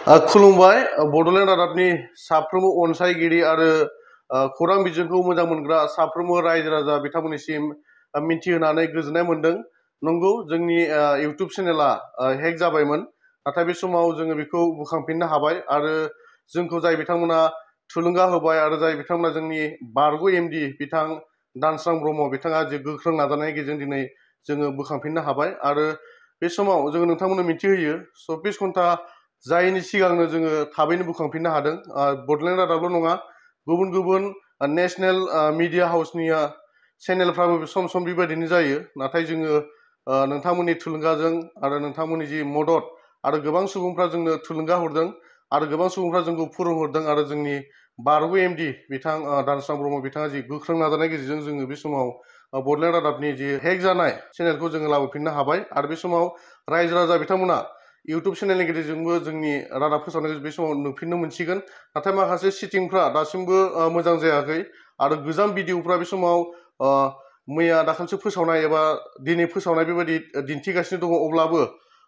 खुलुमबाय बड'लेण्ड रादाबनि साफ्रोमबो अनसायगिरि आरो खौरां बिजोंखौ मोजां मोनग्रा साफ्रोमबो रायजो राजा बिथांमोननिसिम मिन्थिहोनानै गोजोननाय मोनदों। नंगौ जोंनि इउटुब चेनेला हेक जाबायमोन, नाथाय बे समाव जोङो बेखौ बोखांफिननो हाबाय आरो जोंखौ जाय बिथांमोना थुलुंगा होबाय आरो जाय बिथांमोना जोंनि बारग' एमडि बिथां दानस्रां ब्रह्म बिथाङा जे गोख्रों नाजानायनि गेजेरजों दिनै जोङो बोखांफिननो हाबाय आरो बे समाव जोङो नोंथांमोननो मिन्थिहोयो 24 घन्टा जायनि सिगांनो जोङो थाबैनो बोखांफिननो हादों। बड'लेण्ड रादाबल' नङा, गुबुन गुबुन नेसनेल मिडिया हाउसनि चेनेलफ्राबो सम सम बेबायदिनो जायो, नाथाय जोङो नोंथांमोननि थुलुंगाजों आरो नोंथांमोननि जि मदद आरो गोबां सुबुंफ्रा जोंनो थुलुंगा हरदों आरो गोबां सुबुंफ्रा जोंखौ फोरोंहरदों आरो जोंनि बारग' एमडि बिथां दानस्रां ब्रह्म बिथाङा जि गोख्रों नाजानायनि गेजेरजों जोङो बे समाव बड'लेण्ड रादाबनि जि हेक जानाय चेनेलखौ जोङो लाबोफिननो हाबाय आरो बे समाव रायजो राजा बिथांमोना इउटुब चेनेलनि गेजेरजोंबो जोंनि रादाब फोसावनायखौ बे समाव नुफिननो मोनसिगोन। नाथाय माखासे सिटिंफ्रा दासिमबो मोजां जायाखै आरो गोजाम भिडिअफ्रा बे समाव मैया दाखालिसो फोसावनाय एबा दिनै फोसावनाय बेबायदि दिन्थिगासिनो दङ, अब्लाबो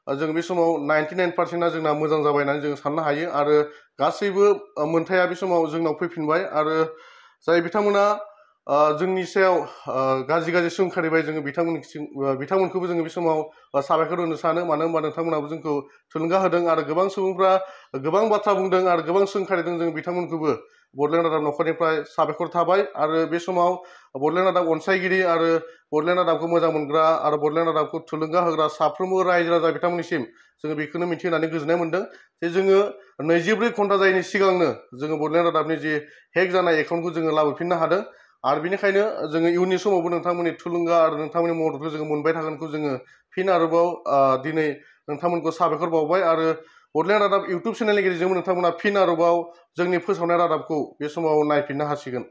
जों बे समाव 99%आ जोंना मोजां जाबाय होननानै जों साननो हायो आरो गासैबो मोनथाया बे समाव जोंनाव फैफिनबाय आरो जाय बिथांमोना जोंनि सायाव गाज्रि गाज्रि सोंखारिबाय जोङो बिथांमोनखौबो जोङो बे समाव साबायखर होनो सानो, मानो होनबा नोंथांमोनाबो जोंखौ थुलुंगा होदों आरो गोबां सुबुंफ्रा गोबां बाथ्रा बुंदों आरो गोबां सोंखारिदों। जों बिथांमोनखौबो बड'लेण्ड रादाब नखरनिफ्राय साबायखर थाबाय आरो बे समाव बड'लेण्ड रादाब अनसायगिरि आरो बड'लेण्ड रादाबखौ मोजां मोनग्रा आरो बड'लेण्ड रादाबखौ थुलुंगा होग्रा साफ्रोमबो रायजो राजा बिथांमोननिसिम जोङो बेखौनो मिन्थिहोनानै गोजोननाय मोनदों जे जोङो 24 घन्टा जायैनि सिगांनो जोङो बड'लेण्ड रादाबनि जि हेक जानाय एकाउन्टखौ जोङो लाबोफिननो हादों आरो बेनिखायनो जोङो इयुननि समावबो नोंथांमोननि थुलुंगा आरो नोंथांमोननि मददखौ जोङो मोनबाय थागोनखौ जोङो फिन आरोबाव दिनै नोंथांमोनखौ साबायखर बावबाय आरो बड'लेण्ड रादाब इउटुब चेनेलनि गेजेरजोंबो नोंथांमोना फिन आरोबाव जोंनि फोसावनाय रादाबखौ बे समाव नायफिननो हासिगोन।